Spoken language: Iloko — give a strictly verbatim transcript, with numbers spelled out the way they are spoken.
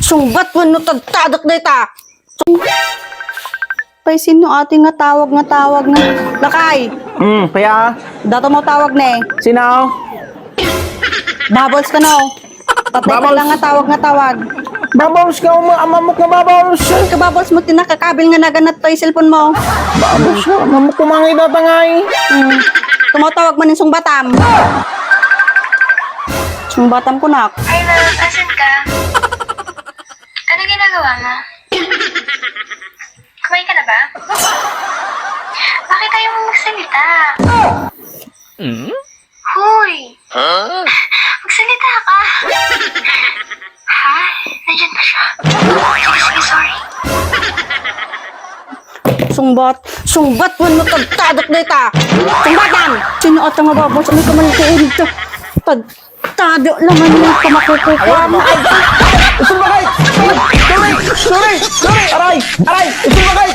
Sungbat wenno tadtadek dayta. Pay, sino ati nga tawag, nga tawag, nga? Lakay! Hmm, kaya? Datoy maw tawag ne? Sino? Bubbles kano? Tatay Bubbles. Lang nga tawag, nga tawag. Bubbles ka, uma-, amamok nga Bubbles. Ka Bubbles mo, tinakakabil nga naganat to yung cellphone mo. Bubbles ka, amamok kumangay datangay. Hmm. Tumatawag man yung sungbatam. Sungbatam ko, nak. Hi, love. Asan ka? Ano ginagawa mo? Kumain ka na ba? Bakit ayaw mo magsalita? Hoy! Magsalita ka! Ha? Nandyan pa siya. Sige, sige, sorry. Sungbat! Sungbat wenno tadtadek dayta! Sungbatan! Sino ata nga Bubbles? Ano ka man ito? Tad-, Tado naman yung pamakukukuha mo. Ay, isumbagay! Sorry! Sorry! Sorry! Aray! Aray! Isumbagay!